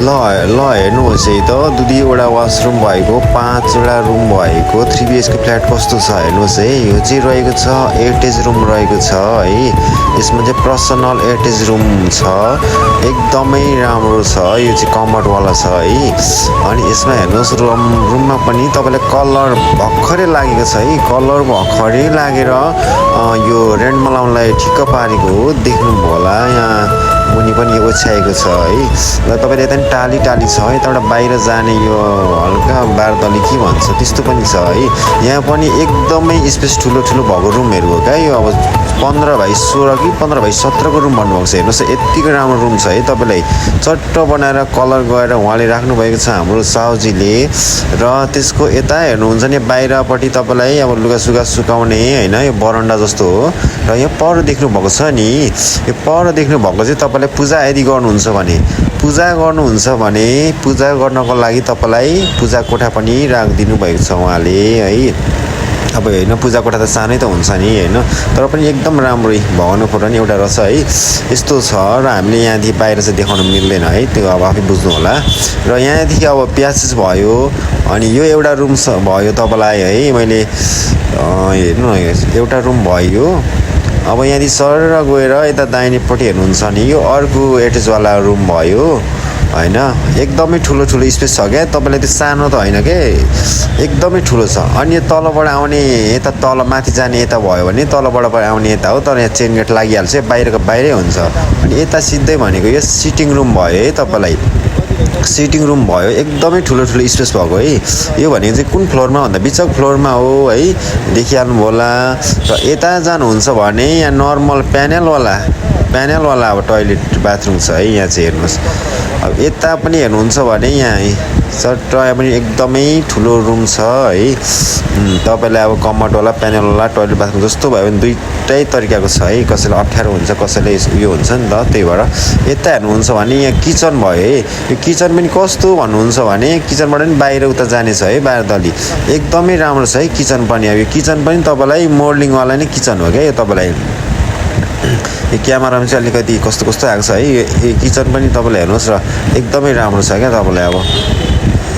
ल ल हेर्नुहोस् है त दुईवटा वासरुम भएको 5वटा रुम भएको 3 BHK फ्ल्याट कस्तो छ हेर्नुहोस् है। यो चाहिँ रहेको छ एटेच रुम रहेको छ है। यसमा चाहिँ पर्सनल एटेच रुम छ, एकदमै राम्रो छ। यो चाहिँ कमोडवाला छ है। अनि यसमा हेर्नुहोस् रुममा पनि तपाईँलाई कलर भर्खरै लागेको छ है। कलर भर्खरै लागेर यो रेन्ट मलाउनलाई ठिक्क पारेको हो। देख्नुभयो होला यहाँ मुनि पनि ओछ्याएको छ है। र तपाईँले यता टाली छ, यताबाट बाहिर जाने यो हल्का बारदली के भन्छ त्यस्तो पनि छ है। यहाँ पनि एकदमै स्पेस ठुलो भएको रुमहरू हो क्या। यो अब 15x16 कि 15x17 को रुम भन्नुभएको छ। हेर्नुहोस् यतिको राम्रो रुम छ है। तपाईँलाई चट्ट बनाएर कलर गएर उहाँले राख्नुभएको छ हाम्रो साउजीले। र त्यसको यता हेर्नुहुन्छ नि बाहिरपट्टि तपाईँलाई अब लुगासुगा सुकाउने होइन, यो बरन्डा जस्तो हो। र यहाँ पर देख्नुभएको छ नि, यो पर देख्नुभएको चाहिँ तपाईँलाई पूजा यदि गर्नुहुन्छ भने पूजा गर्नको लागि तपाईँलाई पूजा कोठा पनि राखिदिनु भएको छ उहाँले है। अब होइन पूजा कोठा त सानै त हुन्छ नि होइन, तर पनि एकदम राम्रो भगवान्को फोटो नि एउटा रहेछ है। यस्तो छ र हामीले यहाँदेखि बाहिर चाहिँ देखाउन मिल्दैन है, त्यो अब आफै बुझ्नु होला। र यहाँदेखि अब प्यासेज भयो। अनि यो एउटा रुम भयो तपाईँलाई है। मैले हेर्नु एउटा रुम भयो। अब यहाँदेखि सर गएर यता दाहिनेपट्टि हेर्नुहुन्छ नि यो अर्को एटेचवाला रुम भयो होइन। एकदमै ठुलो स्पेस छ क्या। तपाईँलाई त्यो सानो त होइन के, एकदमै ठुलो छ। अनि यो तलबाट आउने यता तल माथि जाने यता भयो भने तलबाट आउने यता हो, तर यहाँ चेन गेट लागिहाल्छ, बाहिरको बाहिरै हुन्छ। अनि यता सिधै भनेको यो सिटिङ रुम भयो है। तपाईँलाई सिटिङ रुम भयो, एकदमै ठुलो स्पेस भएको है। यो भनेको चाहिँ कुन फ्लोरमा भन्दा बिचक फ्लोरमा हो है, देखिहाल्नु होला। र यता जानुहुन्छ भने यहाँ नर्मल प्यानलवाला अब टोइलेट बाथरुम छ है। यहाँ चाहिँ हेर्नुहोस् अब यता पनि हेर्नुहुन्छ भने यहाँ चट्ट पनि एकदमै ठुलो रुम छ है। तपाईँलाई अब कमोडवाला प्यानलवाला टोइलेट बाथरुम जस्तो भयो भने दुईटै तरिकाको छ है। कसैलाई 18 हुन्छ, कसैले उयो हुन्छ नि त। त्यही भएर यता हेर्नुहुन्छ भने यहाँ किचन भयो है। यो किचन पनि कस्तो भन्नुहुन्छ भने किचनबाट पनि बाहिर उता जाने छ है, बारदली एकदमै राम्रो छ है किचन पनि। अब यो किचन पनि तपाईँलाई मोल्डिङवाला नै किचन हो क्या। यो तपाईँलाई यो क्यामेरामा चाहिँ अलिकति कस्तो आएको छ है। यो किचन पनि तपाईँले हेर्नुहोस् र एकदमै राम्रो छ क्या। तपाईँलाई अब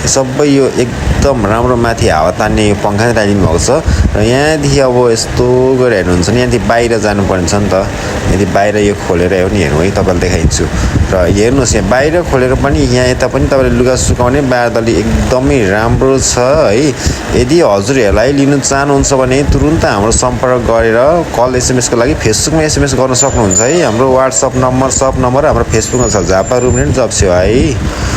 सबै यो एकदम राम्रो माथि हावा तान्ने यो पङ्खा नै लगाइदिनु भएको छ। र यहाँदेखि अब यस्तो गरेर हेर्नुहुन्छ नि यहाँदेखि बाहिर जानुपर्ने छ नि त। यदि बाहिर यो खोलेर पनि हेर्नु है, तपाईँलाई देखाइदिन्छु। र हेर्नुहोस् यहाँ बाहिर खोलेर पनि यहाँ यता पनि तपाईँले लुगा सुकाउने बारदली एकदमै राम्रो छ है। यदि हजुरहरूलाई लिनु चाहनुहुन्छ भने तुरुन्त हाम्रो सम्पर्क गरेर कल SMS को लागि फेसबुकमा SMS गर्न सक्नुहुन्छ है। हाम्रो वाट्सएप नम्बर सब नम्बर हाम्रो फेसबुकमा छ, झापा रुम रेन्ट जब सेवा है।